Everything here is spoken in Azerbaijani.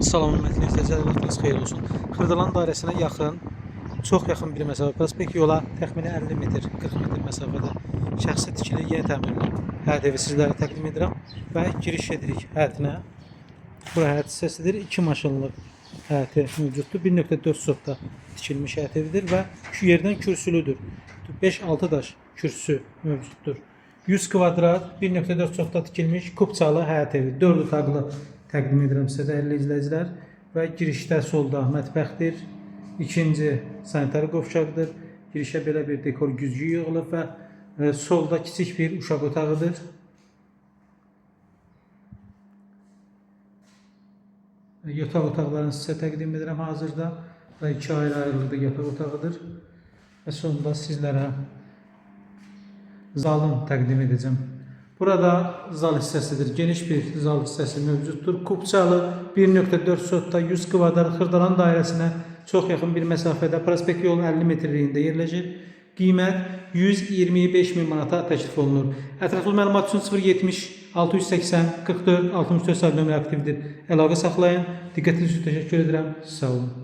Salam hörmətli izləyicilər, vaxtınız xeyir olsun. Xırdalan dairəsinə yaxın, çox yaxın bir məsafə, prospekt yola təxmini 50 metr, 40 metr məsafədə şəxsi tikili yeni təmirli həyət evi sizlərə təqdim edirəm və giriş edirik həyətinə. Bura həyət hissəsidir. 2 maşınlıq həyəti mövcuddur. 1.4 sotda tikilmiş həyət evidir və yerdən kürsülüdür. 5-6 daş kürsüsü mövcuddur. 100 kvadrat 1.4 sotda tikilmiş kupçalı həyət evi, 4 otaqlı təqdim edirəm sizə dəyərli izləyicilər və girişdə solda mətbəxdir. İkinci sanitar qovşaqdır. Girişə belə bir dekor güzgü yığılıb və solda kiçik bir uşaq otağıdır. Yataq otaqlarını sizə təqdim edirəm hazırda və iki ayrı-ayrılıqda yataq otağıdır. Və sonda sizlərə zalın təqdim edəcəm. Burada zal hissəsidir. Geniş bir zal hissəsi mövcuddur. Kupçalı 1.4 sotda 100 kvadrat Xırdalan dairəsinə çox yaxın bir məsafədə prospekt yolunun 50 metrliyində yerləşir. Qiymət 125 min manata təklif olunur. Ətraflı məlumat üçün 070 680 44 64 sayılı nömrə aktivdir. Əlaqə saxlayın. Diqqətiniz üçün təşəkkür edirəm. Sağ olun.